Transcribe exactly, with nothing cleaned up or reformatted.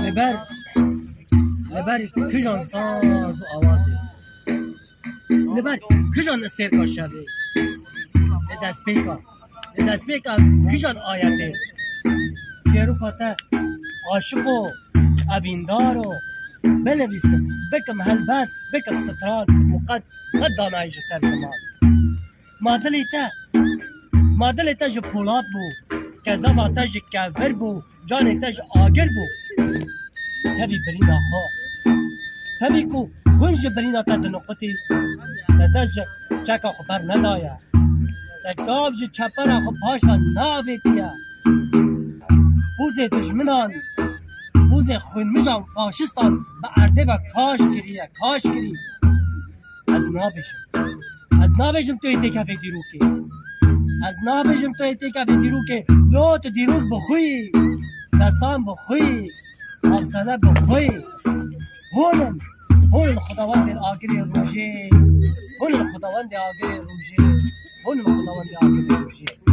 Li ber, li ber kijan saz û awazê. Li ber kijan istêrka şevê. Li destpêka, li destpêka kijan ayetê. Çêroka te aşiq û evîndar û binivîsim, bikim helbest, bikim stran û qet, qet danayî ji ser ziman. Ma dilê te, ma dilê te ji polat bû, kezeba te ji kevir bû, canê te ji agir bû. Tevî birîna xwe. Tevî ku xwîn ji birîna te diniqutî, te, te ji çeka xwe bernedaye. Te gav ji çepera xwe paş ve neavêtiye. Pûzê dijminan, pûzê xwînmijan faşistan bi erdê ve kaş kiriye, kaş kirî. Ez nabêjim. Ez nabêjim tu yê têkevê dîrokê. Ez nabêjim tu yê têkevê dîrokê. Lo tu dîrok bi xwe yî. Destan bi xwe yî. Afsane bi xwe yî. Hûn in. Hûn in xwedawendên agirê rojê. Hûn in xwedawendê agirê rojê. Hûn in xwedawendê agirê rojê.